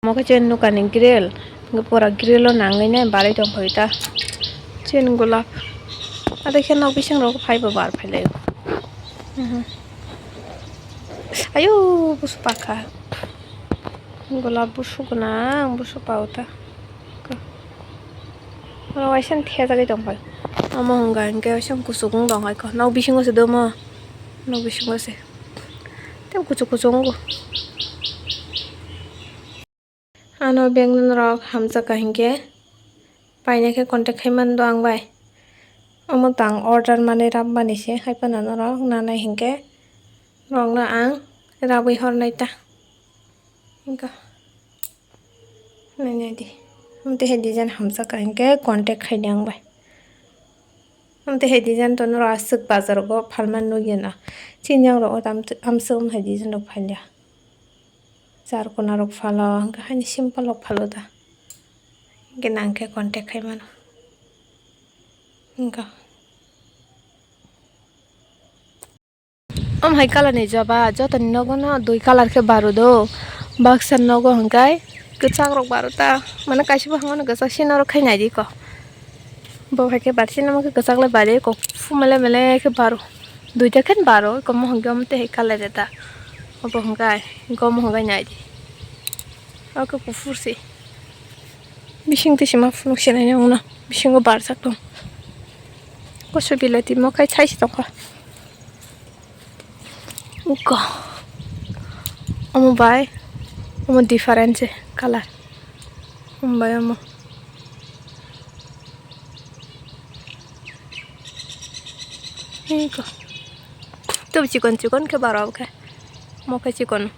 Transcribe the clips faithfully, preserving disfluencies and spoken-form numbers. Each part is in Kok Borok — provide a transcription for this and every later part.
Omo khe chini nokani grill, hwnkhe pura grill o nangwi nai barwi tongkha ta. Chini golap. Ado khe nok bising rok phaibo bar phai lai. Mhm. Ayo, busu pakha. Golap busu gwnang, busu pao ta. Oro waisa thejagwi tongkha. Omo hwnka hinkhe waisa kuchuk wng tongkha. Nok bisingo se domo. Nok bisingo se. Tei kuchuk kuchuk wngo. Ano bag norok hamjakha hinkhe paina khe contact khai mano ang bai. Omo tang order manwi rap mani se, hai phano norok nanai hinkhe norokno ang rabwi hornai ta. Hinkhe nainai di. Omo tei hai design hamjakha hinkhe contact khai di ang bai. Omo tei hai design to norok aswk bazar go phalma nugya na. Chini yang rok o tam amswk omo hai design rok phalya. Char kona rok phalo, hwnkhe haini simple rok phalo da. Hwnkhe nang khe contact khai mano. Hwnkhe. Omo hai colour ni joba, jotoni nogo no dui colour khe baro do. Baksa nogo hwnkhe kwchak rok baro ta. Mane kaisa buphang no kwchak se norok khai nai di ko. Bo hai khe bathina mo khe kwchak lai bari ko. Phu mele mele khe baro. Duita khe baro, eko mohon khe omo tei hai colour da. Obo hwnkhai, eko mohon khe nai di. Oke kuphur se. Bising twi se ma phunuk se nai nang no. Bisingo barjak tong. Koso bilati mo khai sai se tongkha. Eko. Omo bai. Omo different se colour. Omo bai omo. Eko. Tub chikon chikon khe baro khe. Mo khe chikon.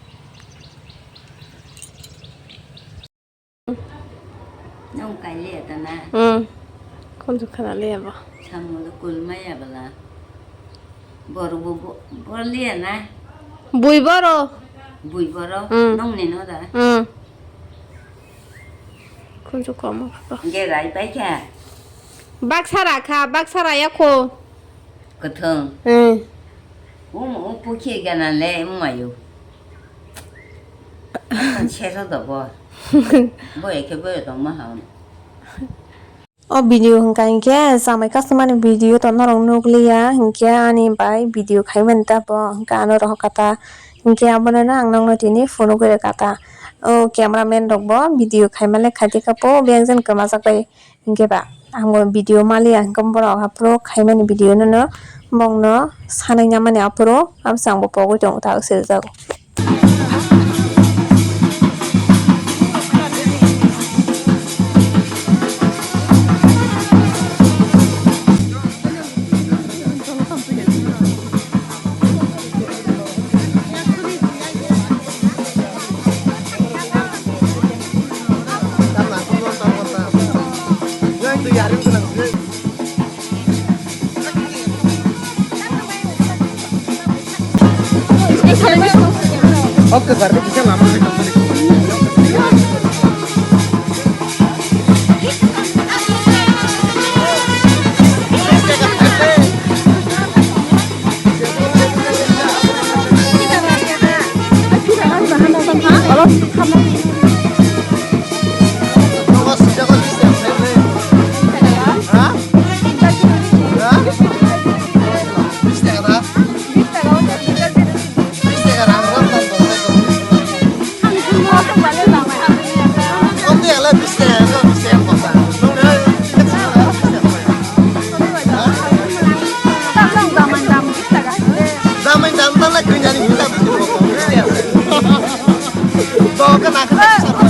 Nong kaile ta na. Hmm. Kon ju khana le ba. Samul kul maya bala. Bor bo bo le na. Bui boro. Bui boro. Hmm. Nong ni no da. Hmm. Khunju komo kha to. Ge rai pai kha. Baksa rakha, baksa raya kho. Kwthwng. Hmm. Umo upukhe gana le umayo. Sero do bo. Bo ekhe bo tong ma ha. O video hwnkha hinkhe chamai customer ni video to norok nukliya hinkhe ani bai video khaimani ta bo hinkhe ano rohor kha ta hinkhe abono no ang nokno tini phunugwi rwkha ta o camera man rok bo video khaimale khaidi kha po beng jen kwmajak bai hinkhe ba ang bo video maliya hinkhe borok aphuru khaimani video no no bongno sanai namani aphuru aboni samung bo pogwi tongo ta swk jago. Tamni dam tala kanya ni kita. Bawa ke nak.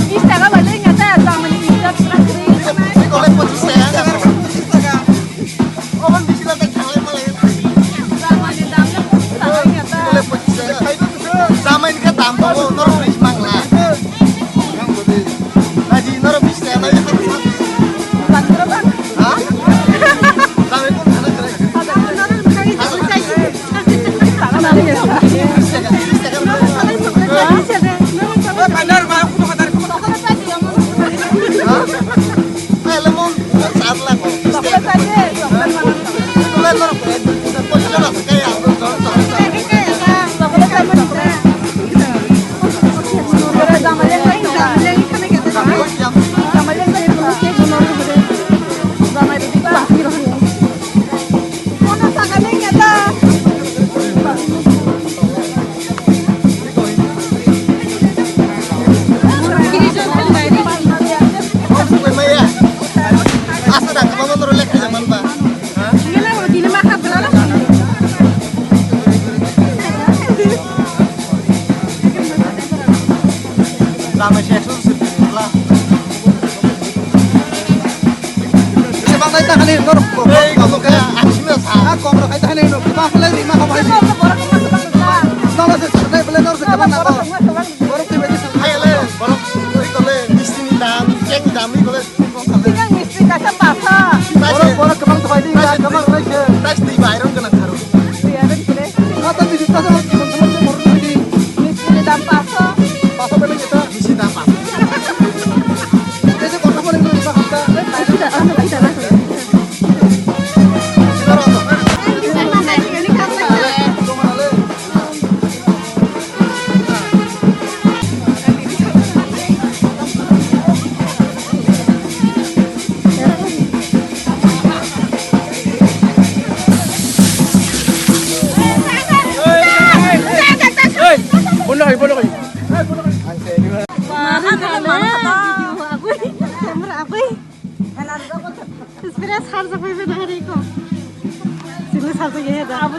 Bis taka bale nyata tamni kita. Ini kalau pun saya. Oman bisi lata khalai malai. Tamni dam na pun taka nyata. Kalau pun saya. Sama ini kan tampang, norok bis mangla. Haji, norok bis taka lagi. Bang, norok bang. Ha? Sama itu mana kira? Norok bang. Tama se ekso sir bla. Bang dai ta hani norok ko. Ei, ko ka, asina sa. Ah, ko ka ta hani norok. Bang le rima ka bai. No, no, se, se, bele norok se, bang na ko. Borok te bai sa. Hai le, borok, oi ko le, misti ni dam, kek ni dam, oi ko le. Singang misti kaisa paso. Borok, borok kwbang thai di, kwbang rai se. Tais di bai rong kana tharo. Di aren kule. Kata di, kata di, kata di, kata di. Misti ni dam paso. Paso bele kita. Misti dam paso. Ese kota pore kita hamka. Kita, kita, kita. Bondo hai, bondo hai. Wah, ada mana kata? Video aku, kamera aku. Experience harus apa itu hari itu? Sini satu ya, dah.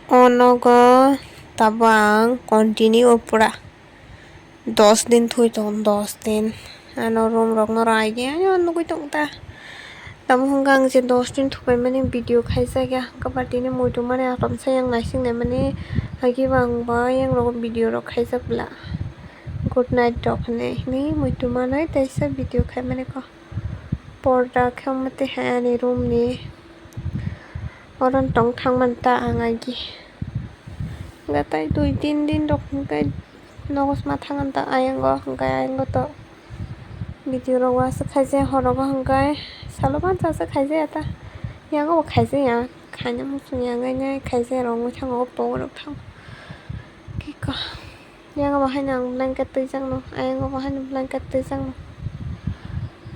O nogo tabuk ang continue pura dos din thui tongo, dos din. Ano room rok no rai di, ano nugui tong ta. Tamo hwnka ang je dos din thupai mani video khaijak ya, hwnka ba tini muitu mani atom sa yang naising nai mani, hagi ba ang ba yang rogo video rok khaijak bla. Good night rok hinwi hinwi muitu manwi teisa video khai mani ko. Porda khe omo twi hai ani room ni oro tong thang man ta ang agi. Hwnka tai dui tin din rok hwnka nogo sma thang ta ayang o hwnka ayang o to. Video rok wasuk khaijak, horogo hwnkhe salo mansa se khaijak ya ta. Yango bo khaijak ya, khaina muchung ya, ngai ngai khaijak rok wngwi thango, o pogorok thango. Kiko, yango bo haino ang blanket twijakno, ayango bo haino blanket twijakno.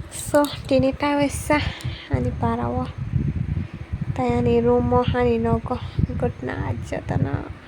So, tini ta waisa ani para o, tai ani room o, ani nogo. Good night jotono.